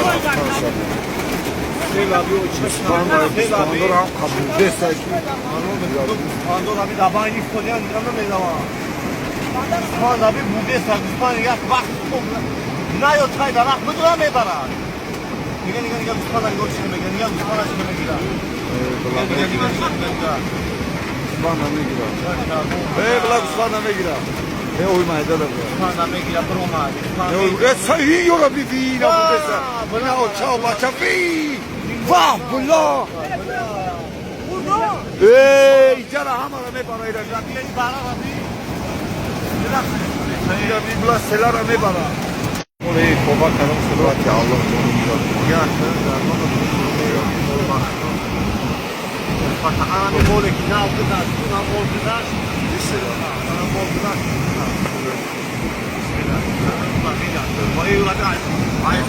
Рафтан. Гӯспандор ҳам қабулдеса ки. Гӯспандор ами дабайни фтодиан намедавам. Гӯспанд аби будеса, гӯспанд як вақт наё тай дарахт бидура мебарад. Нига, нига, нига, гӯспанда нигоҳ чи мегира, нига, гӯспанда чи мегира. Гӯспанда мегира. Э, била, гӯспанда мегира. Э, ой, майда да била. Гӯспанда мегира, биромад. Э, саи ёра бивина будеса. Бина, оча, бача, ви. Ваҳ, була. Э, иҷара ҳамара мебара ира. Ира била, селара мебара. Оле, тоба кардам, сурати Аллоҳ ҷону мирад. Ами моле ки нав гузашт, унам мол гузашт, анам мол гузашт. Ай,